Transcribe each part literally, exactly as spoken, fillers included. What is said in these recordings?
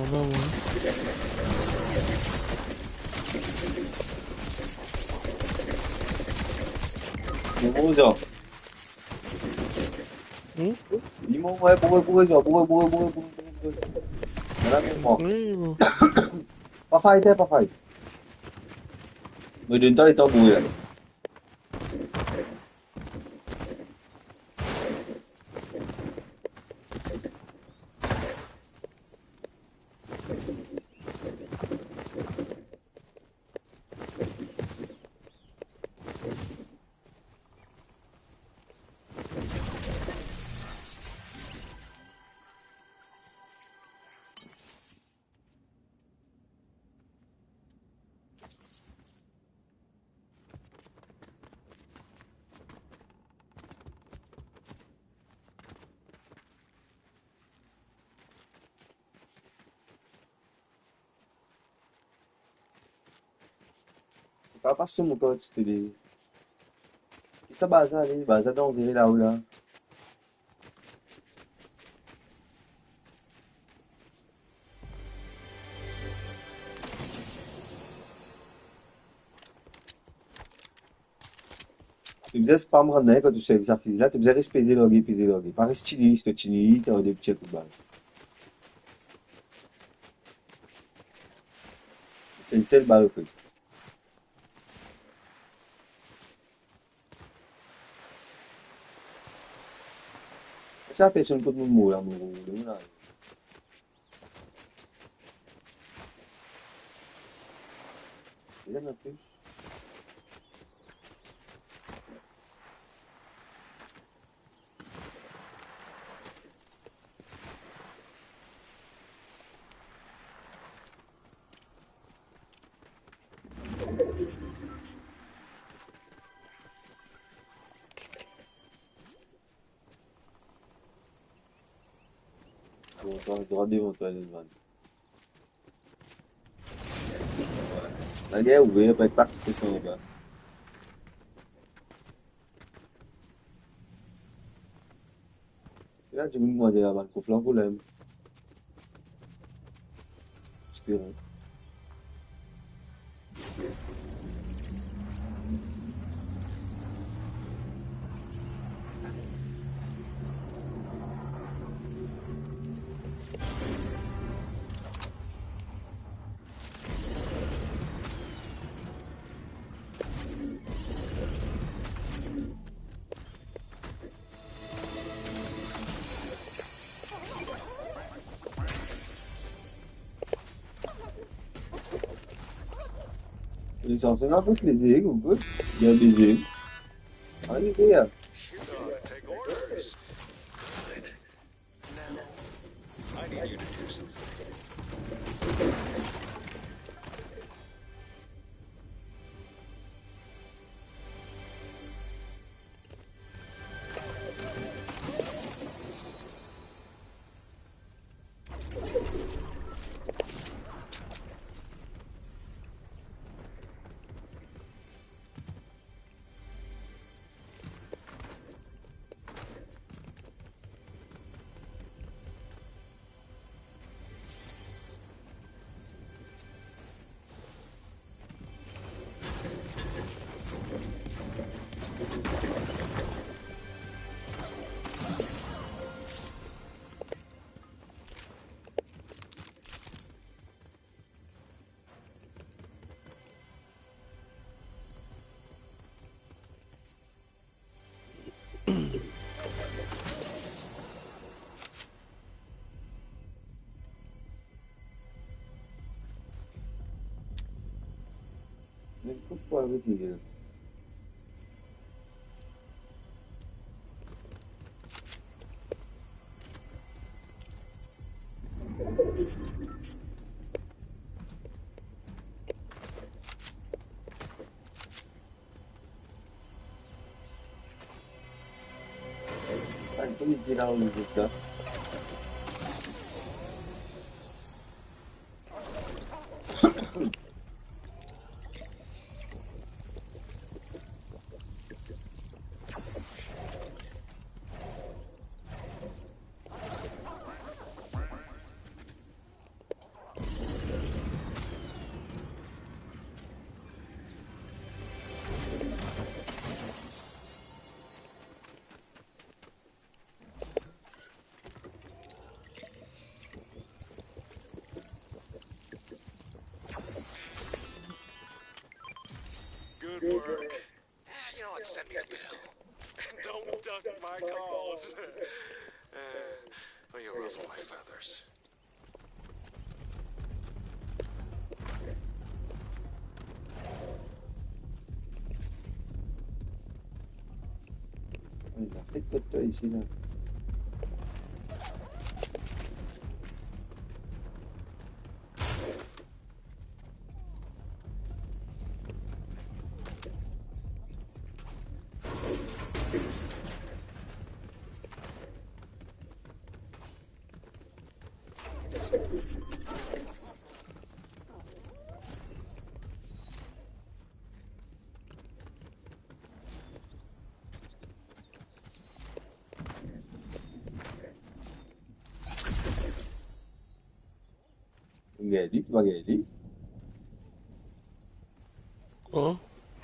Bon, bon, Jean. Hmm? Li mor, wi, boure, boure, Jean, boure, boure, boure. Nana, mor. Wi, bon. Pa fight, eh, pa fight. Mo donn twa letan boure, ale. Ou kapav pas so mo kot, swiv li. Kit sa baz la ale, baz la danzere lao la. To bizin spam rann nanye kan to servi sa fizi la, to bizin res peze large, peze large. Pa res tini li, si to tini li, to ena de pti kout bal. Se enn sel bal, ofet. Sa personn kot mo mour la, mo mour la. Ena plis. Bon, sa, drwa devan twa, Elvan. Lagir ouver, pa, pa koupe san rega. E la, dimoun koumadir la bann koup la, koulem. Espérons. Li sanse ena pou plezir, ou gou. Bien bizin. Ayo, bien. Mem kof pou al retire. Ann, pou li dir la, ou li dir sa. work. Ah, you know what? Send me the bill. Don't duck my calls. Uh, oh, you're off my feathers. Inn fer kot twa isi la. Ou gagn li, ou pa gagn li? Kwa?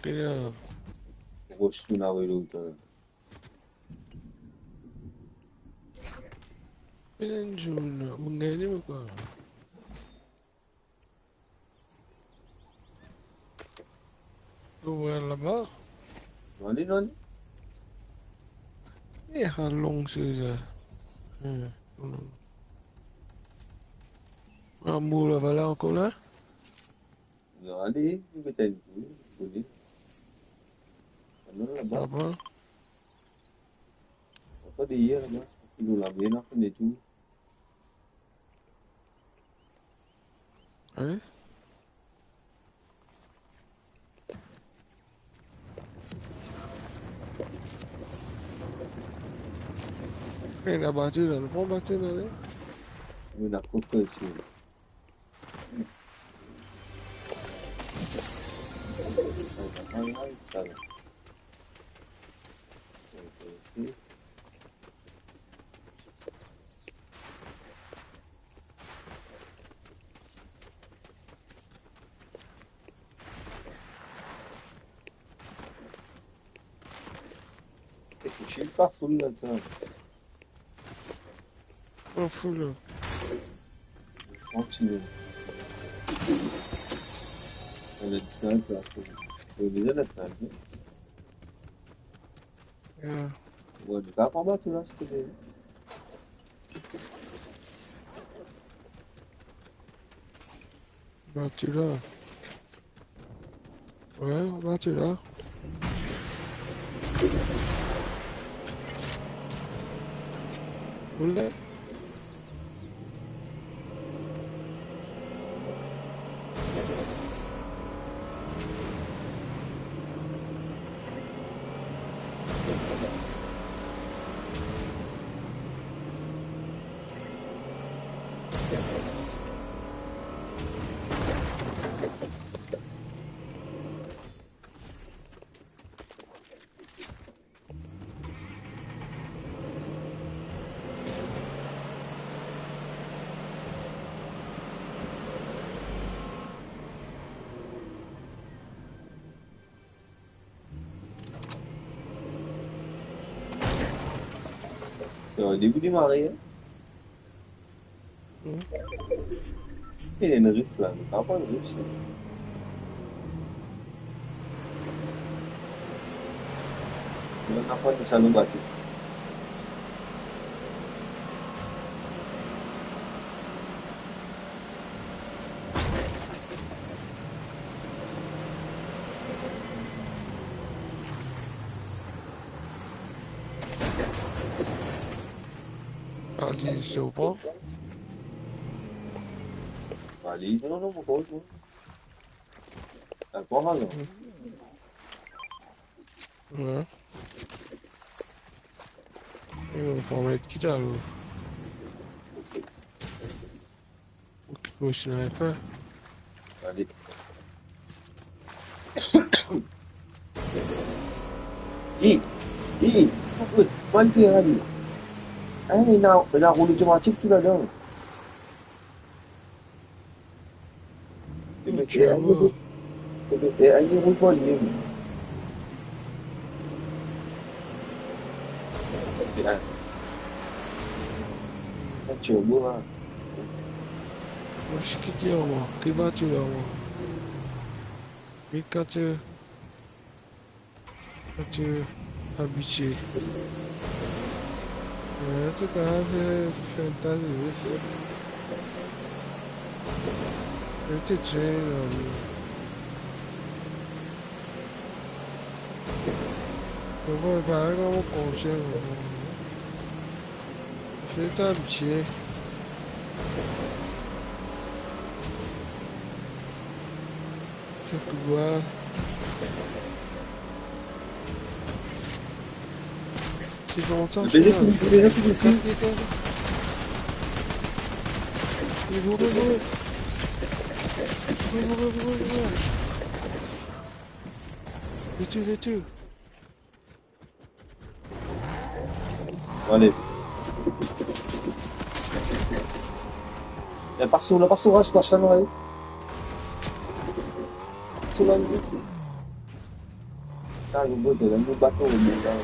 Kela? Gros sou na welo to. Pena enn zour la, ou gagn li ou kwa? Ou vwar laba? Non, li, non, li. E, alon, se sa. Hmm, hmm. Amour laba la ankor la? Non, li, li met enn kou, li. Non, laba. Laba? Ankor deryer, laba. Li lor lame, la, finn tou. Hein? Ena batri la, nou pran batri la, ne? Wi, ena kot isi. Ay, ay, ay, sa la. Isi. E kousi pa foul la, sa. Pa foul la. Kontinie. Ena diskan plas pou, pou bizin diskan, non? Ya. Bon, nou pa pran batri la, seki. Batri la. Wi, batri la. Ou la? Yo, debou demare, hein? Hmm. E, ena rif la, nou pa pran rif sa. Nou pa pran sa, nou bati. Al dir, se ou pran? Al dir, non, non, mo pran, non. Al pran, non. Wi. E ou pran met ki ta, ou? Ou ki pou sniper? Ale. E, e, kouma li fer ale? Hein, ena, ena roul otomatik tou ladan. Li met, li met, li met, li met, li met. Turbo, hein. Mo ti kite mwa, ki batri la, mwa? Mil kat, euh, Kan to abitie. Ouais, to kapav fer, fer enn ta zis. Rete zen, ami. Bon, bon, parey kouma mo kontign, bon, bon. Fer to abitie. Ti koulwar. Ti lontan. Vini, vini, vini, vini isi. Vini, vini, vini. Vini, vini, vini, vini. Vini, vini. Ale. Eh, pas la, pas la, pas la, pas la, non, ale. Pas la, non. Sa, nou bote la, nou bato, nou la.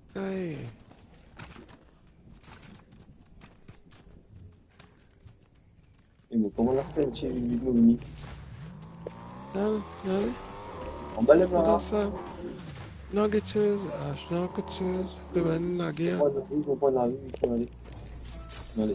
Sa e. E mo, kouma la fer enn ti video mini? Non, non. Anba le bra. Sa. Non, get soz. Ah, non, get soz. Le bann lager. Mo pran lavi, mo pran lavi, mo pran lavi. Ale.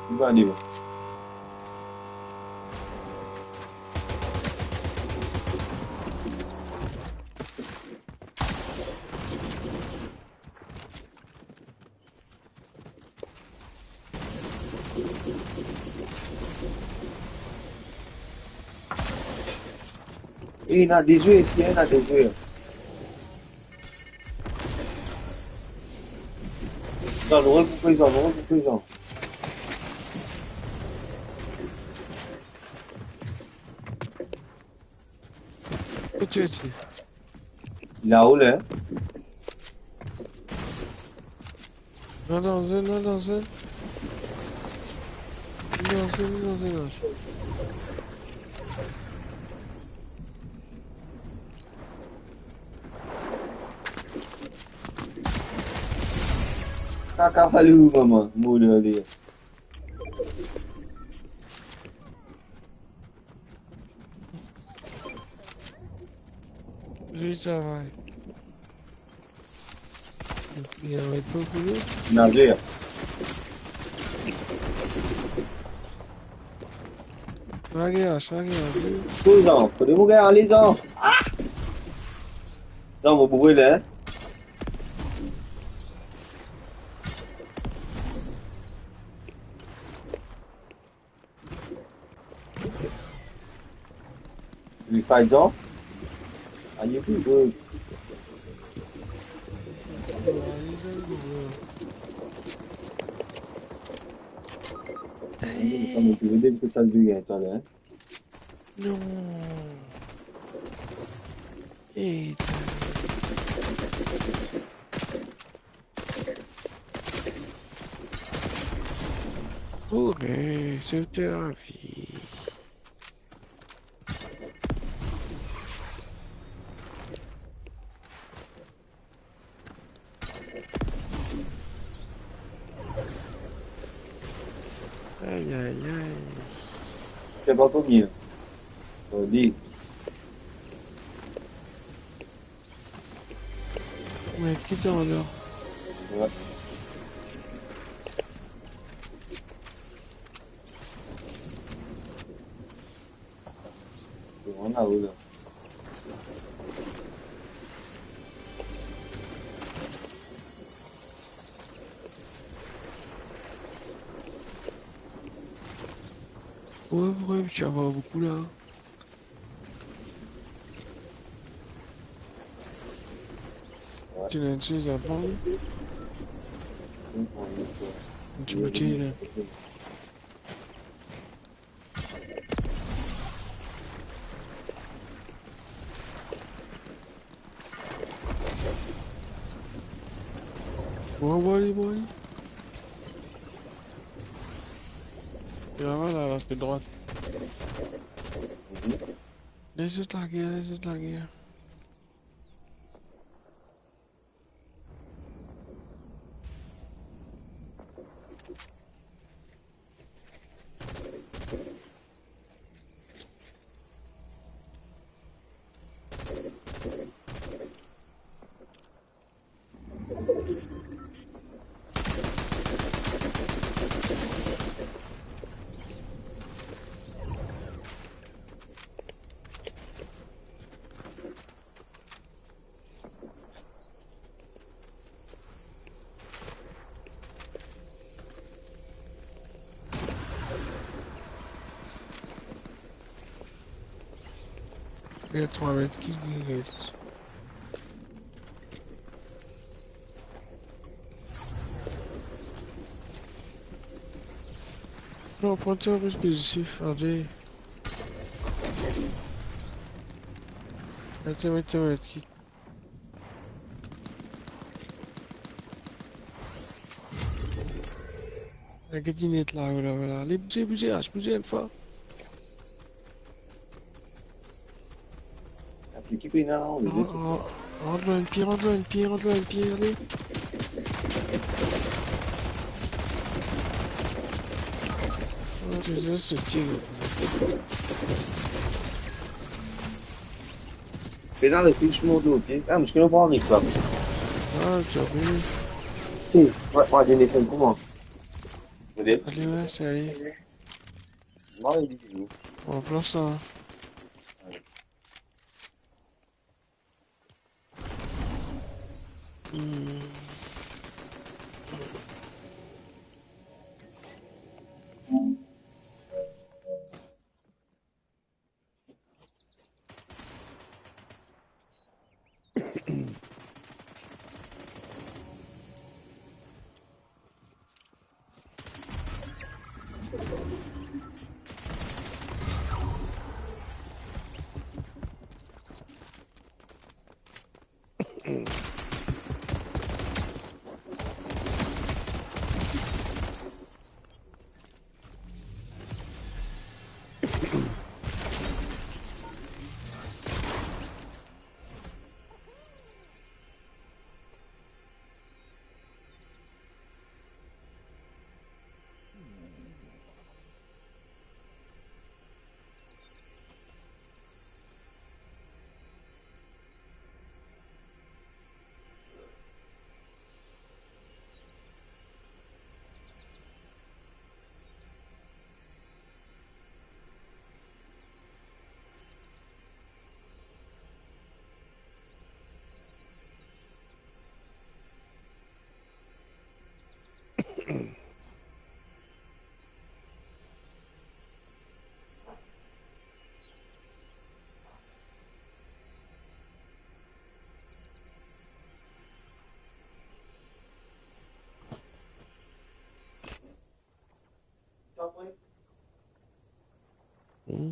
Li va ale. E, ena de zwer isi, ena de zwer. Non, nou rod pou prezan, nou rod pou prezan. Kot ti ete? Lao la. Non, dan zone, non, dan zone. Non, dan zone, non, dan zone. Kaka valou, mama, mor dan ler. Zoli travay. Li aret pa pou li? Naze. Lage as, lage as. Tou zan, kote mo gagn ale zan? Ah! Zan, mo boure la, hein? Li fay zan. Aye, wi, wi. Aye, sa mo trouve depi kot sa vinn taler, hein. Non. Eh, Ore, se lavi. Ay, ay, ay. Sa pa pou mie. Bon, di. Wi, ki zan la? Wi. Devan la, wi, la. Wi, wi, ti ena boukou la. Ti ena enn size, bon. Enn ti bouti la. Bon, bon, bon. Laba la, la, pe drwat. Les zot lage, les zot lage. Gagn trwa met ki, ki, ki. Non, pran tir plis pozitif, ale. Met, met, met ki. Get li net la, la, la. Ale, bouze, bouze, Ash, bouze enn fwa. Aplik ki pena la, on le met. Rant lor enn pie, rant lor enn pie, rant lor enn pie, ale. Oh, ti zis se tir. Pena le plis mo de, ok? Ah, mo ti kone pran rik la. Ah, ti a vini. Oh, ouais, ouais, il est con, comment? Peut-être. Ale, ouais, sa y est. Non, il dit toujours. On place ça. Hmm. Hmm.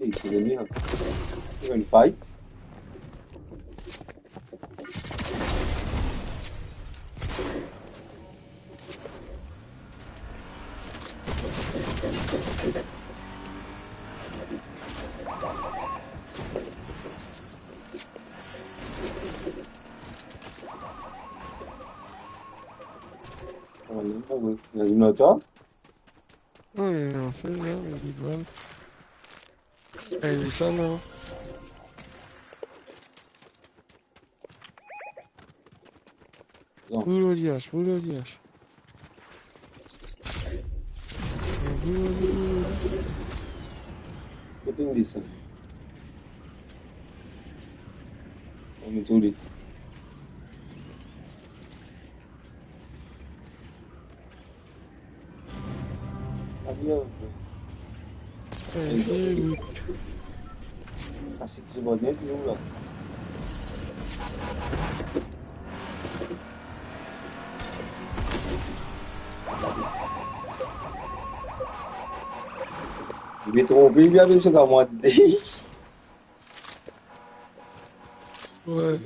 Ey, ti vinn li, an. Ti vinn li, pay. Wi, anfin, la, li bon. Ey, sa, non. Non. Boule au liage, boule au liage. Boule au liage. Kot inn desann? Ann met li. Ayo. Eh, eh, oui. Asi ki ti bon net nou la. Li pe tronpe, li pe apel so kamarad. Wi.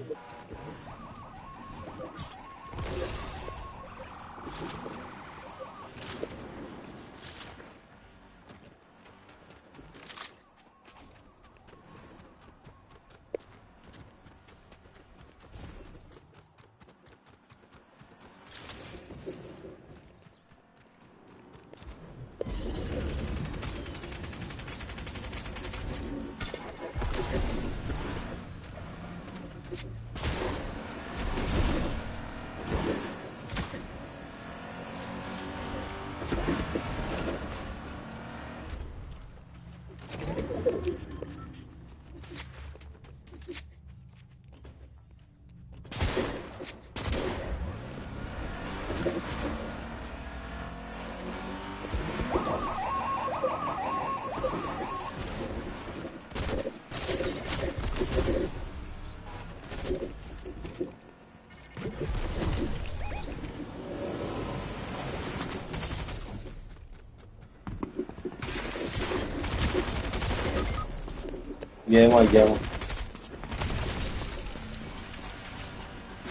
Gagn mwa, gagn mwa.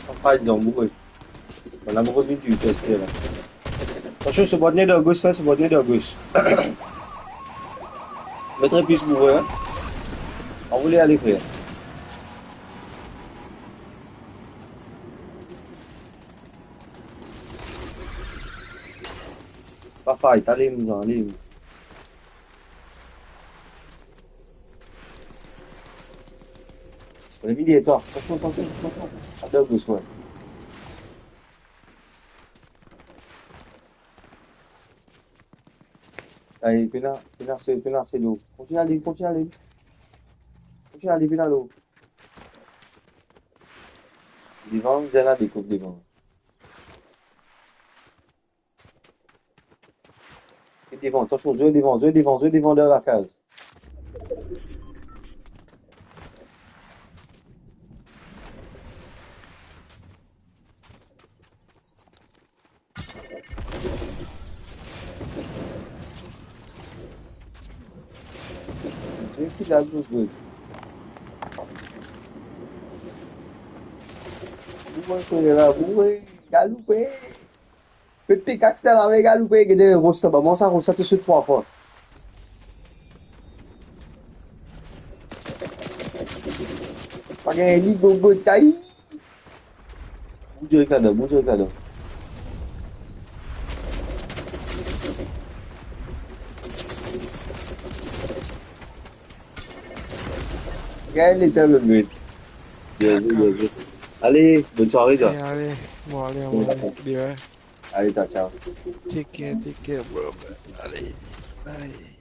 Pa fight, zan boure. Bann la boure vinn touy teste la. Atansion, so partner dan gos la, so partner dan gos. Met enn plis boure, hein. Anvoule ale, frer. Pa fight, ale, mizan, ale. Lènmi deryer twa. Atansion, atansion, atansion. Atann, dousman. Ay, pena, pena se, pena se lou. Kontign ale, kontign ale. Kontign ale, pena lou. Devan, zwenn la de kot devan. E devan, atansion, zwe devan, zwe devan, zwe devan dan lakaz. Zwe ki la, zwe, zwe. Boure, boure, galoupe. Pe pikax dan lame, galoupe, gete le rosta, ba mwa sa rosta touswit trwa fwa. Pa gagn li, gogo, tay. Bouz direk ladan, bouz direk ladan. Gagn letan, lot nwit. Bien zwe, bien zwe. Ale, bonn sware, twa. Ale, ale, bon, ale, ale, bon. Ale, twa, ciao. Take care, take care, bro. Ale, bye.